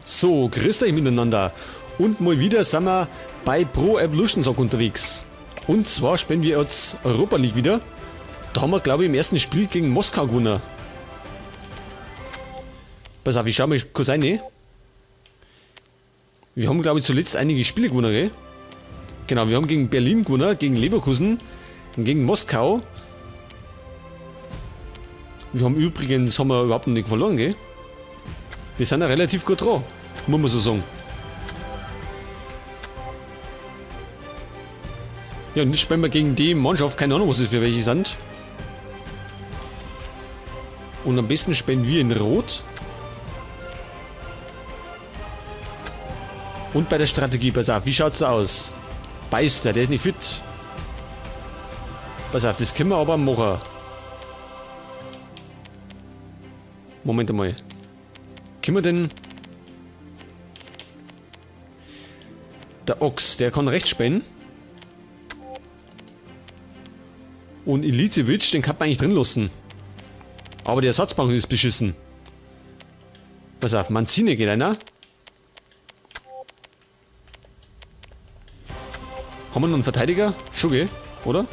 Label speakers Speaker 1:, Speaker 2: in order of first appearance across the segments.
Speaker 1: So, grüßt euch miteinander. Und mal wieder sind wir bei Pro Evolution Soccer unterwegs. Und zwar spielen wir jetzt Europa League wieder. Da haben wir, glaube ich, im ersten Spiel gegen Moskau gewonnen. Pass auf, ich schau mal kurz rein. Wir haben, glaube ich, zuletzt einige Spiele gewonnen, gell? Genau, wir haben gegen Berlin gewonnen, gegen Leverkusen, gegen Moskau. Wir haben übrigens haben wir überhaupt noch nicht verloren, gell? Wir sind ja relativ gut dran, muss man so sagen. Ja, und jetzt spielen wir gegen die Mannschaft, keine Ahnung, was es für welche sind. Und am besten spielen wir in Rot. Und bei der Strategie, pass auf, wie schaut's da aus? Beister, der ist nicht fit. Pass auf, das können wir aber machen. Moment einmal. Können wir denn... Der Ochs, der kann rechts spielen. Und Ilicevic, den kann man eigentlich drin lassen. Aber die Ersatzbank ist beschissen. Pass auf, Mancini geht einer. Haben wir noch einen Verteidiger? Schon, gell? Oder?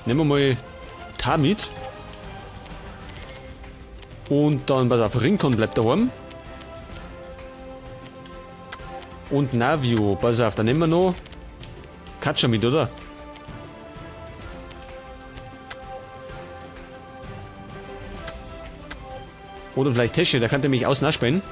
Speaker 1: Nehmen wir mal Tamid. Und dann, pass auf, Rincon bleibt daheim. Und Navio, pass auf, dann nehmen wir noch Katscha mit, oder? Oder vielleicht Tesche, der kann nämlich außen spielen.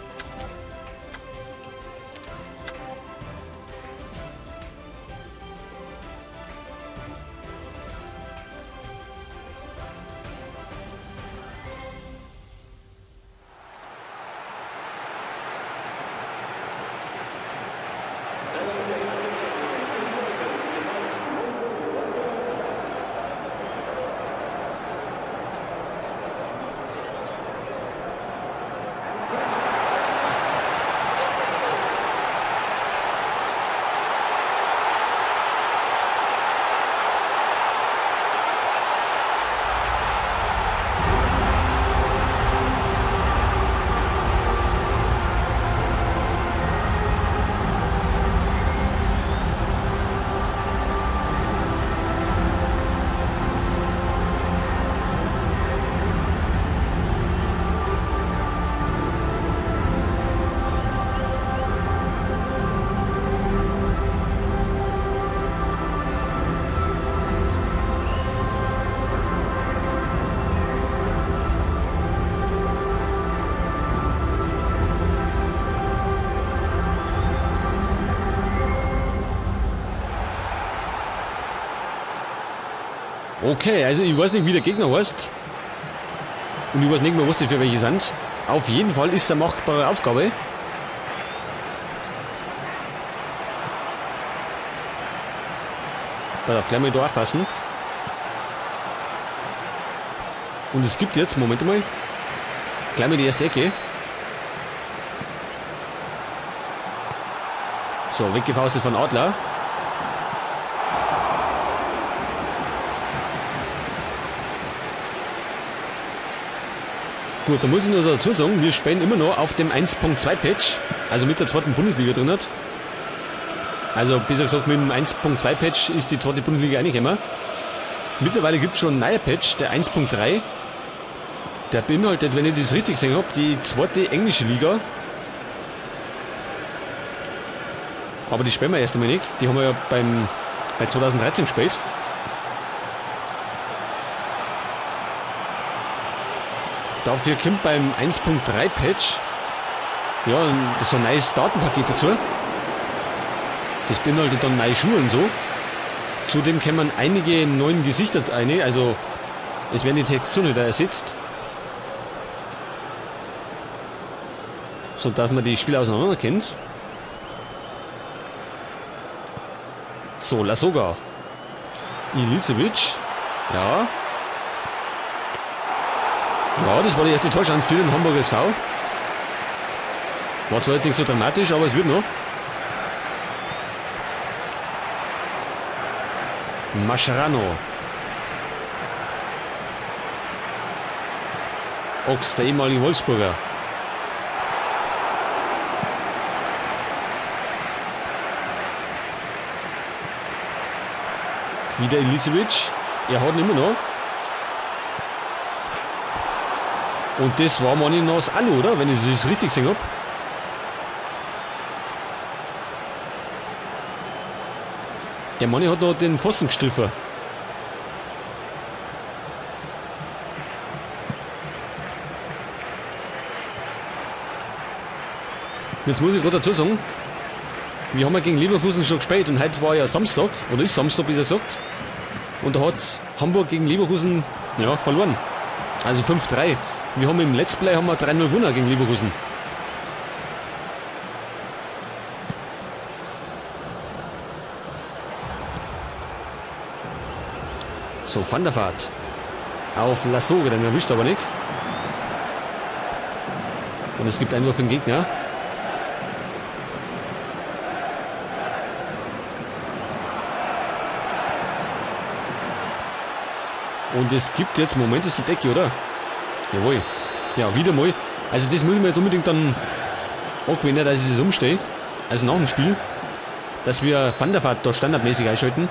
Speaker 1: Okay, also ich weiß nicht, wie der Gegner heißt. Und ich weiß nicht mehr, was die für welche sind. Auf jeden Fall ist es eine machbare Aufgabe. Da darf gleich mal da aufpassen. Und es gibt jetzt, Moment mal, gleich mal die erste Ecke. So, weggefaustet von Adler. Gut, da muss ich nur dazu sagen, wir spielen immer noch auf dem 1.2 Patch, also mit der zweiten Bundesliga drin hat. Also besser gesagt, mit dem 1.2 Patch ist die zweite Bundesliga reingekommen. Mittlerweile gibt's schon einen neuen Patch, der 1.3. Der beinhaltet, wenn ich das richtig gesehen hab, die zweite englische Liga. Aber die spielen wir erst einmal nicht. Die haben wir ja bei 2013 gespielt. Dafür kommt beim 1.3 Patch ja, so ein neues Datenpaket dazu. Das beinhaltet dann neue Schuhe und so. Zudem kommen einige neuen Gesichter rein, also es werden die Texturen wieder ersetzt. So dass man die Spieler auseinander kennt. So, Lasogga. Ilicevic. Ja. Ja, das war die erste Torchance für den Hamburger SV. War zwar nicht so dramatisch, aber es wird noch. Mascherano. Ochs, der ehemalige Wolfsburger. Wieder Ilicevic. Er hat ihn immer noch. Und das war meine ich noch das Alu, oder? Wenn ich das richtig gesehen habe. Der Mann hat noch den Pfosten gestriffen. Jetzt muss ich gerade dazu sagen, wir haben ja gegen Leverkusen schon gespielt und heute war ja Samstag, oder ist Samstag, besser gesagt. Und da hat Hamburg gegen Leverkusen, ja, verloren. Also 5-3. Wir haben im Let's Play 3-0 gewonnen gegen Leverkusen. So, Van der Vaart. Auf Lasogga, den erwischt aber nicht. Und es gibt Einwurf für den Gegner. Und es gibt jetzt, Moment, es gibt Ecke, oder? Jawohl. Ja, wieder mal. Also das muss ich mir jetzt unbedingt dann angewöhnen, dass ich das umstehe. Also nach dem Spiel. Dass wir Van der Vaart da standardmäßig einschalten.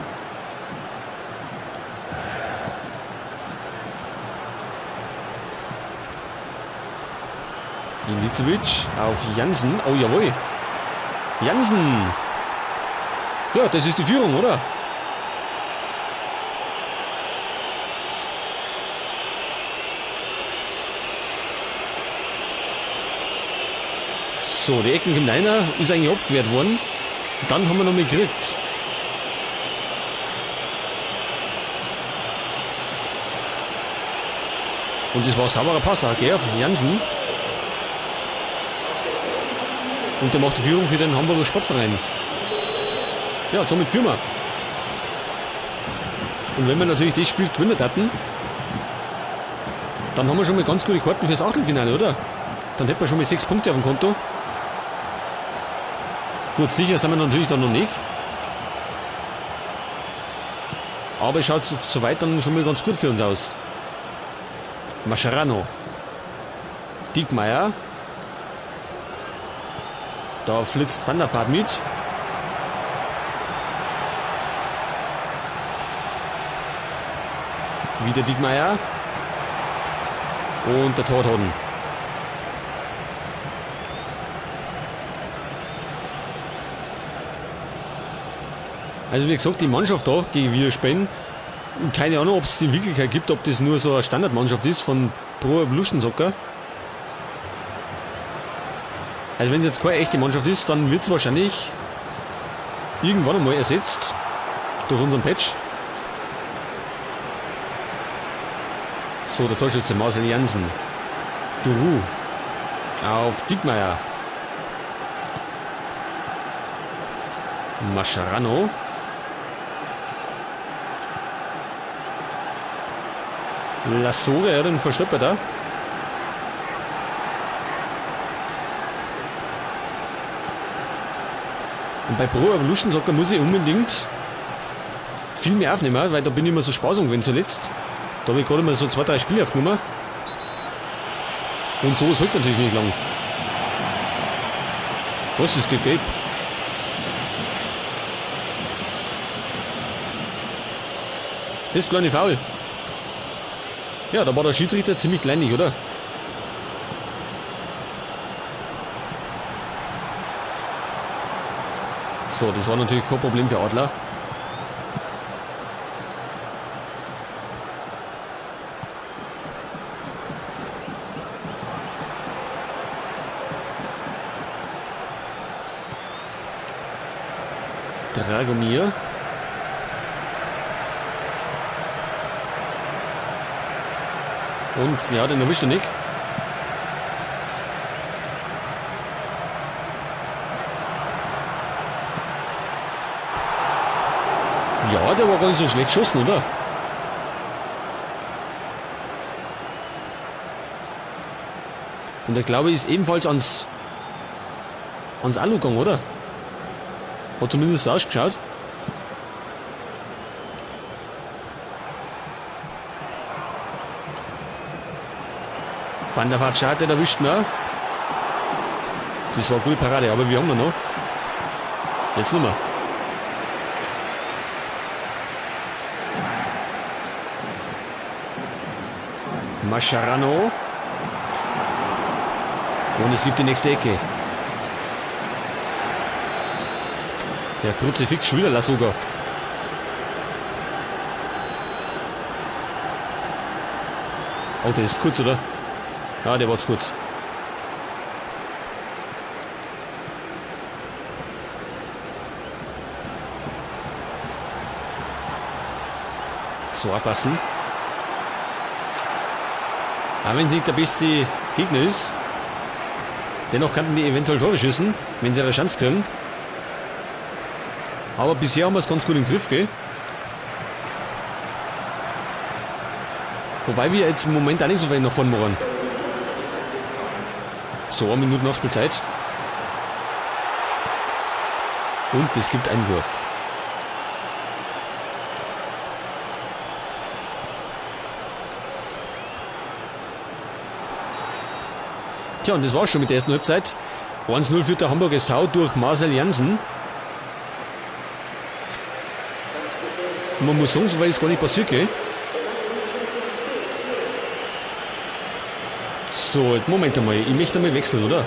Speaker 1: Ilicevic auf Jansen. Oh, jawohl. Jansen. Ja, das ist die Führung, oder? So, die Ecken kommt einer, ist eigentlich abgewehrt worden. Dann haben wir noch mal gekriegt. Und das war ein sauberer Pass auch, gell, auf Jansen. Und der macht die Führung für den Hamburger Sportverein. Ja, somit führen wir. Und wenn wir natürlich das Spiel gewinnen hatten, dann haben wir schon mal ganz gute Karten fürs Achtelfinale, oder? Dann hätten wir schon mal 6 Punkte auf dem Konto. Gut, sicher sind wir natürlich dann noch nicht. Aber es schaut soweit dann schon mal ganz gut für uns aus. Mascherano. Diekmeier. Da flitzt Van der Vaart mit. Wieder Diekmeier. Und der Torhoden. Also wie gesagt, die Mannschaft da, gegen wir spielen, keine Ahnung, ob es die in Wirklichkeit gibt, ob das nur so eine Standardmannschaft ist von Pro Evolution Soccer. Also wenn es jetzt keine echte Mannschaft ist, dann wird's wahrscheinlich irgendwann einmal ersetzt durch unseren Patch. So, der Torschütze Marcel Jansen. Duru auf Diekmeier. Mascherano. Lasogga, ja, den verstoppt er. Und bei Pro Evolution Soccer muss ich unbedingt viel mehr aufnehmen, weil da bin ich immer so sparsam gewesen zuletzt. Da habe ich gerade mal so 2, 3 Spiele aufgenommen. Und sowas hält natürlich nicht lang. Was, es gibt Gelb. Das kleine Foul. Ja, da war der Schiedsrichter ziemlich kleinlich, oder? So, das war natürlich kein Problem für Adler. Dragomir. Und, ja, den erwischt er nicht. Ja, der war gar nicht so schlecht geschossen, oder? Und der, glaube ich, ist ebenfalls ans Alu gegangen, oder? Hat zumindest so ausgeschaut. Van der Vaart schaut, der erwischt ihn. Das war eine gute Parade, aber wir haben ihn noch. Jetzt nicht mehr. Mascherano. Und es gibt die nächste Ecke. Ja, Kruzifix schon wieder Lasogga. Oh, der ist kurz, oder? Ja, der war zu kurz. So, aufpassen. Auch wenn es nicht der beste Gegner ist. Dennoch könnten die eventuell Tore schießen, wenn sie ihre Chance kriegen. Aber bisher haben wir es ganz gut im Griff, gell? Wobei wir jetzt im Moment auch nicht so weit nach vorne machen. So, 1 Minute Nachspielzeit. Und es gibt Einwurf. Tja, und das war's schon mit der ersten Halbzeit. 1-0 führt der Hamburg SV durch Marcel Jansen. Und man muss sagen, so weit ist gar nicht passiert, gell? So, jetzt Moment einmal. Ich möchte einmal wechseln, oder?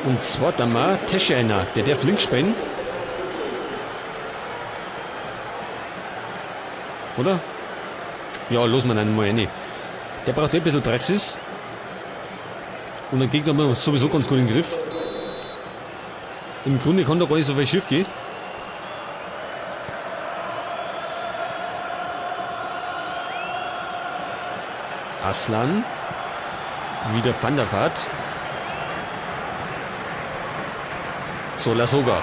Speaker 1: Und zwar da mal Tesche einer. Der darf links spielen. Oder? Ja, los mal einen mal rein. Der braucht eh ein bisschen Praxis. Und den Gegner haben wir sowieso ganz gut im Griff. Im Grunde kann da gar nicht so viel schief gehen. Aslan. Wieder Van der Vaart. So, Lasogga.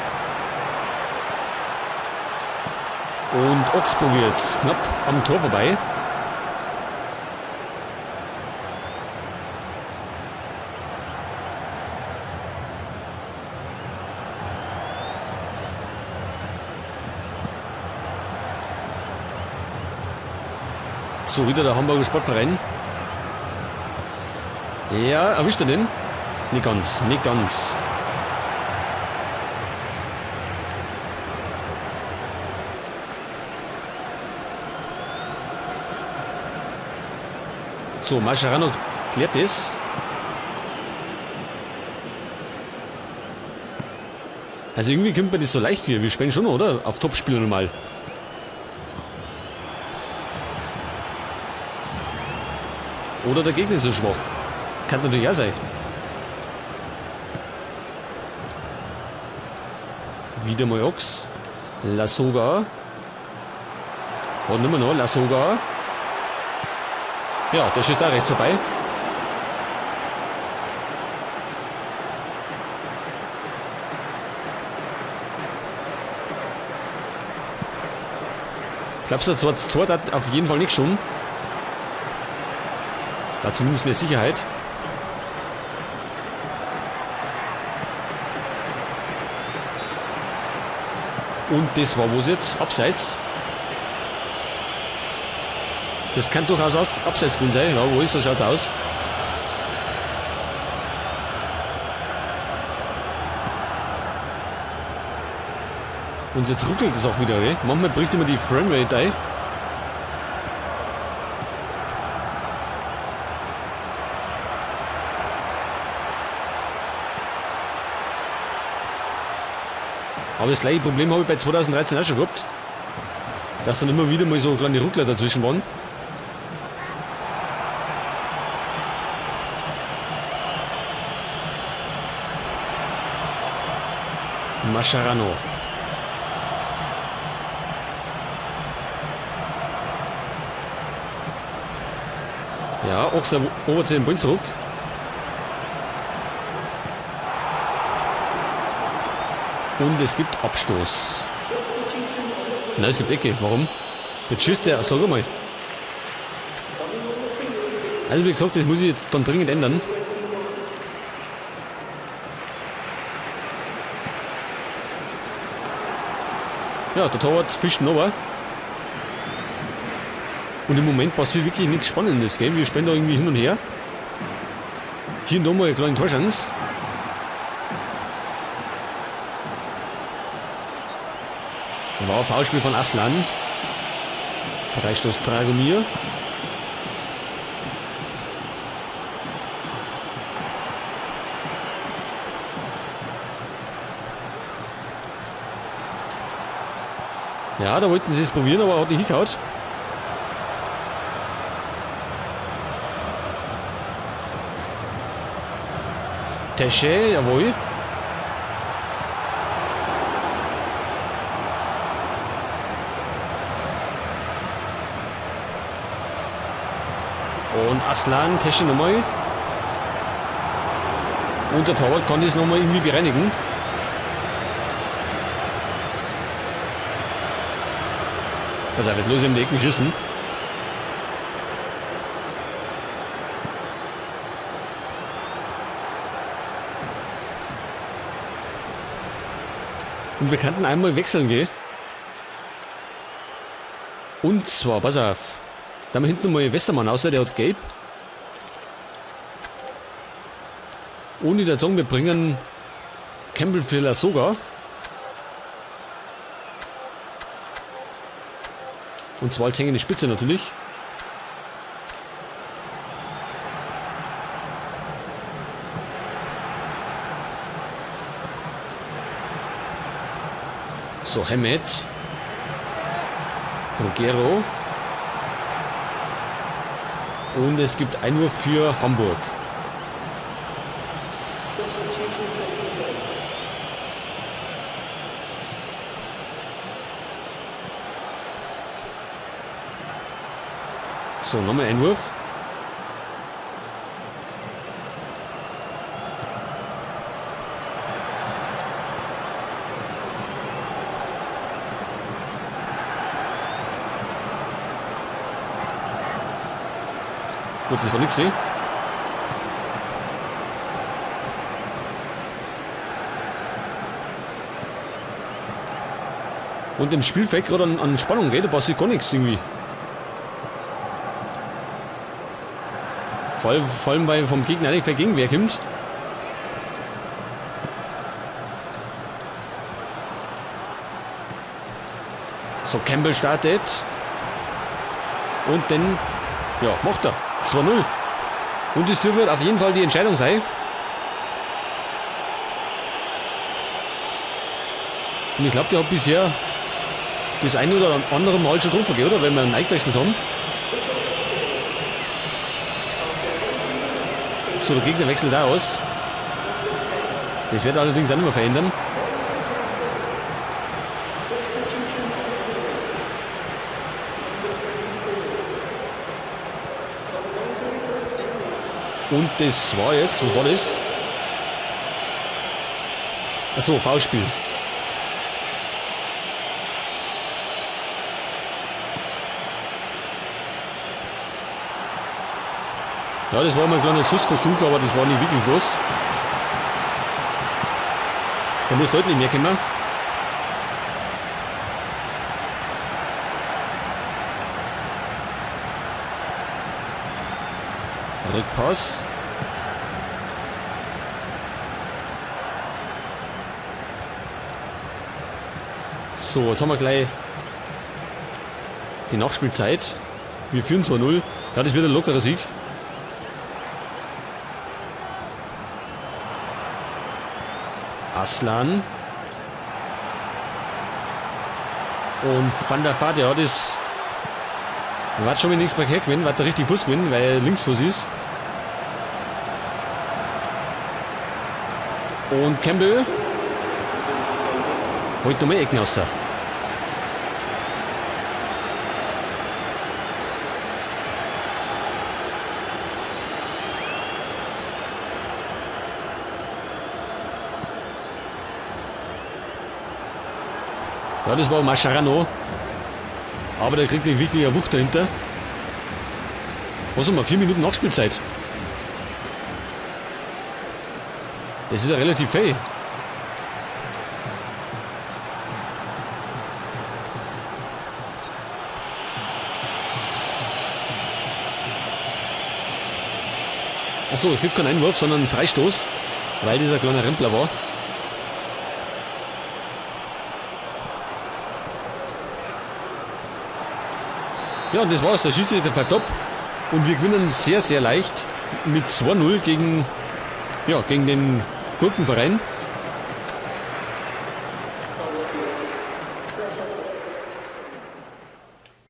Speaker 1: Und Ochs probiert's. Knapp am Tor vorbei. So, wieder der Hamburger Sportverein. Ja, erwischt er den? Nicht ganz, nicht ganz. So, Mascherano klärt das. Also irgendwie kommt mir das so leicht hier. Wir spielen schon, oder? Auf Topspieler normal. Oder der Gegner ist so schwach. Kann natürlich auch sein. Wieder mal Ochs. Lasogga. Hat nicht mehr noch. Lasogga. Ja, der schießt auch rechts vorbei. Glaubst du, das Tor hat auf jeden Fall nicht schon? War zumindest mehr Sicherheit. Und das war wo's jetzt? Abseits. Das kann durchaus abseits gewesen sein. Ja, wo ist das? Schaut's aus. Und jetzt ruckelt es auch wieder, gell? Manchmal bricht immer die Framerate ein. Aber das gleiche Problem habe ich bei 2013 auch schon gehabt. Dass dann immer wieder mal so kleine Ruckler dazwischen waren. Mascherano. Ja, Ochs erobert sich den Ball zurück. Und es gibt Abstoß. Nein, es gibt Ecke. Warum? Jetzt schießt er. Sag mal. Also wie gesagt, das muss ich jetzt dann dringend ändern. Ja, der Torwart fischt noch aber. Und im Moment passiert wirklich nichts Spannendes, gell? Wir spielen da irgendwie hin und her. Hier und da mal eine kleine Torschance. War Foulspiel von Aslan. Freistoß Dragomir. Ja, da wollten sie es probieren, aber hat nicht hingehauen. Tesche, jawohl. Und Aslan, Tesche nochmal. Und der Torwart kann das nochmal irgendwie bereinigen. Pass auf, wird los in die Ecken schießen. Und wir könnten einmal wechseln gehen. Und zwar, pass auf. Da haben wir hinten nochmal Westermann außer der hat gelb. Und ich würde sagen, wir bringen Campbell für Lasogga. Und zwar als hängende Spitze natürlich. So, Hammett. Ruggiero. Und es gibt Einwurf für Hamburg.
Speaker 2: Substitution taking place.
Speaker 1: So, nochmal Einwurf. Gut, das war nix, eh? Und im Spiel fällt gerade an Spannung, gell? Da passiert gar nichts irgendwie. Vor allem, weil vom Gegner eigentlich Gegenwehr kommt. So, Campbell startet. Und dann, ja, macht er. 2-0. Und das dürfte auf jeden Fall die Entscheidung sein. Und ich glaube, der hat bisher das eine oder andere Mal schon getroffen, gell, oder? Wenn wir einen eingewechselt haben. So, der Gegner wechselt auch aus. Das wird allerdings auch nicht mehr verändern.
Speaker 2: Substitution confirmed. Number 24. Alonso Fernandez.
Speaker 1: Und das war jetzt, was war das? Achso, Foulspiel. Ja, das war mal ein kleiner Schussversuch, aber das war nicht wirklich was. Da muss deutlich mehr kommen. Rückpass. So, jetzt haben wir gleich die Nachspielzeit. Wir führen 2-0. Ja, das wird ein lockerer Sieg. Aslan. Und Van der Vaart, ja, das wird schon mal nichts verkehrt gewesen, wird der richtig Fuß gewinnen, weil er Linksfuß ist. Und Campbell holt nochmal Ecken raus. Ja, das war Mascherano. Aber der kriegt nicht wirklich eine Wucht dahinter. Was haben wir? 4 Minuten Nachspielzeit. Das ist ja relativ viel. Achso, es gibt keinen Einwurf, sondern einen Freistoß, weil dieser kleine Rempler war. Ja, und das war's. Der Schiedsrichter pfeift ab. Und wir gewinnen sehr, sehr leicht mit 2-0 gegen den Gurkenverein.